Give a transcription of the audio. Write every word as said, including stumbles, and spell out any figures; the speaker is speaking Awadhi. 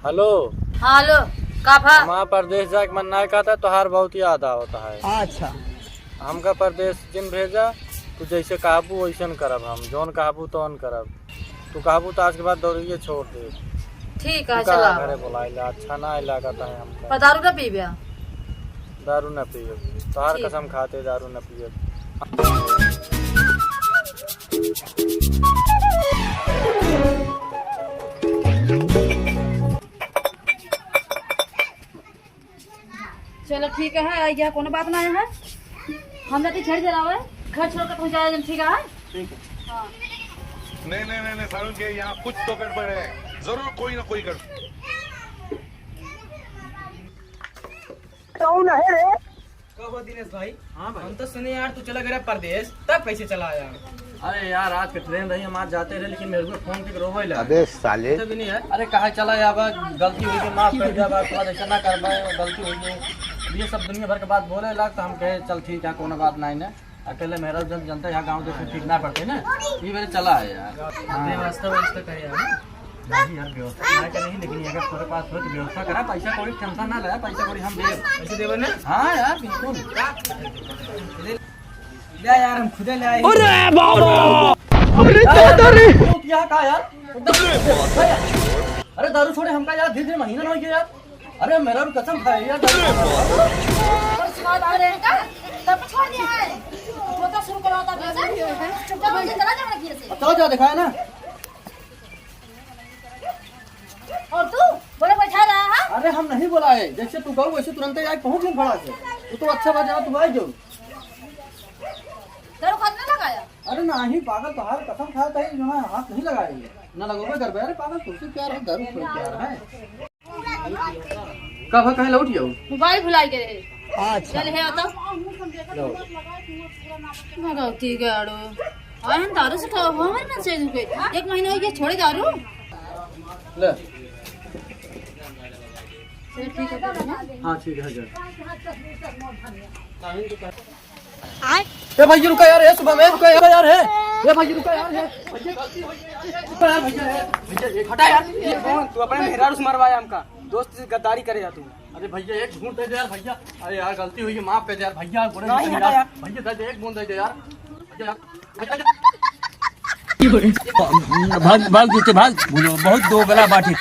हेलो। हाँ, हेलो। का भा? हमार परदेस जाए के मन नाहीं कहत है, तोहार बहुत याद आवत है। अच्छा। हमका परदेस जिन भेजा, तू जैसे कहबू वैसन करब हम, जौन कहबू तौन करब। तू कहबू तो आज के बाद दौड़िए छोड़ दे। ठीक है, तू का चला। घरे बुलाइला, अच्छा नाहीं लागत है हमका। पर दारू ना पीबे? दारू ना पियब, तोहार ठीक। कसम खाते दारू ना पियब। चलो ठीक है, आ गया, कोनो बात ना है। हम जाते छेड़ चलावे, घर छोड़ के पहुँचा जाए, ठीक है? ठीक है। हाँ। नहीं, नहीं, नहीं, नहीं, सारुण के यहाँ कुछ तो गड़बड़ है, जरूर कोई ना कोई गड़बड़। कौन है रे? कहो दिनेश भाई। हाँ भाई। हम तो सुने यार तू चला गया परदेस, तब कैसे चला आया? अरे यार, आज के ट्रेन रही, हम आज जाते रहे, लेकिन मेरे को फोन पे रोवे लगा। अबे साले। तभी नहीं यार। अरे कहाँ चला आया बा, गलती हुई गई, माफ कर दिया बा, थोड़ा ऐसा ना कर पाए, गलती हुई गई। ये सब दुनिया भर के बात बोले लग, तो हम कहे चल ठीक है, कोनो बात नहीं ना। अकेले मेरा जब जनता यहाँ गाँव देश में ठीक ना पड़ते ना, ये मेरे चला आया यार। हाँ। व्यवस्था व्यवस्था करे यार। नहीं यार, व्यवस्था ना का नहीं, लेकिन अगर तोरे पास हो तो व्यवस्था करा, पैसा कौड़ी टेंशन ना ले, पैसा कौड़ी हम देब। पैसे देबे ना? हाँ यार, बिल्कुल। ले यार, हम खुदे ले आए। अरे बाबा! अरे दादा रे! तू क्या का यार? अरे दारू छोड़े हमका यार, धीरे धीरे महीना ना हो गया यार। अरे मेरा भी कसम खाए यार, दारू छोड़े। और सुना था रे का? तब छोड़ दिया है। होता शुरू करो होता था। चुपचाप मुझे चला जाना घर से। चला जा, दिखाया ना। और तू बोले बैठा रहा है? अरे हम नहीं बोला है, जैसे तू कहू वैसे तुरंत ही आके पहुँच गई फड़ा से। तू तो अच्छा बात जरा तू आई जाओ। दारू हाथ ना लगाया? अरे नहीं पागल, तोहार कसम खात है, जो है हाथ नहीं लगाए। ना लगोगे घर पे, अरे पागल, तुमसे प्यार है, दारू से प्यार है। कब कहे लौट जाओ? मोबाइल भुलाई गए रहे। अच्छा। चल है तो। लो। भगवती गाड़ो। आए हम दारू से खाओ, हमारे ना से रुके। एक महीना हो गया छोड़े दारू। ले। चल ठीक है, ठीक है। हाँ, ठीक है, जा। ए भाई, रुका यार, ए शुभम, ए रुका यार, यार, ए। ए भाई, रुका यार, ए। भैया, गलती हो गई यार, ए। रुका यार, भैया, ए। भैया, एक हटा यार। ये कौन? तू अपने मेहरारू से मरवाया हमका। दोस्त से गद्दारी करे यार तू। अरे भैया, एक घूंट दे दे यार भैया। अरे यार, गलती हुई है, माफ कर दे यार भैया। गोड़े नहीं, नहीं हटा यार। भैया, दे दे, एक बूंद दे दे यार। भैया, यार। भैया, यार। भाग, भाग जूते, भाग। बहुत दोगला बाटे।